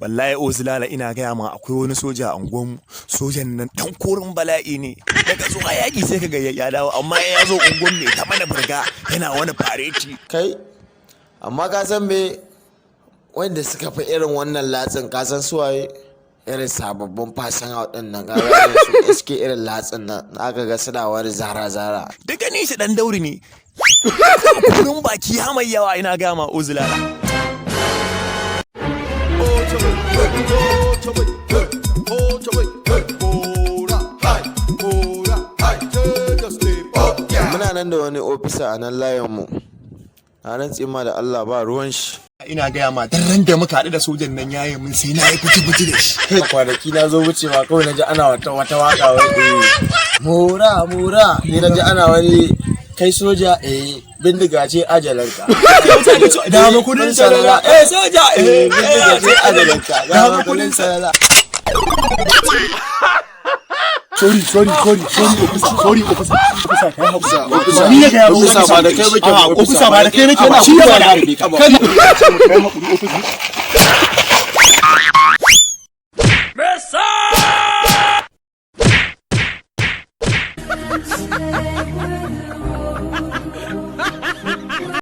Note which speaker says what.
Speaker 1: Wallahi Ozilala, ina gaya ma, akwai wani soja a unguwanmu. Sojan nan dan korin bala'i ne. Daga zuwa yaƙi sai ka ga ya dawo, amma ya zo unguwan mai ta mana burga, yana wani fareti.
Speaker 2: Kai, amma ka san me wanda suka fi irin wannan latsin? Ka san suwaye? Irin sababbin passing out din nan, ka gane, su suke irin latsin nan, aka ga suna wani zara-zara.
Speaker 1: Da ganin shi dan dauri ne, kurin baki ya mai yawa, ina gaya ma, Ozilala.
Speaker 2: Muna nan da wani ofisa a nan layinmu, na rantse ma da Allah, ba ruwan shi.
Speaker 1: Ina gaya ma, dan ran da muka haɗu da sojan nan, yayi mun sai na yi fici-fici da shi.
Speaker 2: Kai, kwanaki na zo wucewa kawai na ji ana wata waka wai mura mura ni na ji ana wani, "Kai soja, eh, bindiga ce ajalanka."
Speaker 1: Da kudin salala, eh, soja, eh.
Speaker 2: Bindiga ce ajalanka, da kudin salala.
Speaker 3: Sorry, sorry, sorry, sorry, officer, sorry, officer, officer, kai hakuri. Ni ne kai?
Speaker 2: Officer, ba da kai muke ba.
Speaker 3: Officer, ba da kai nake ba. Shi ya faɗa. Kai hakuri, officer.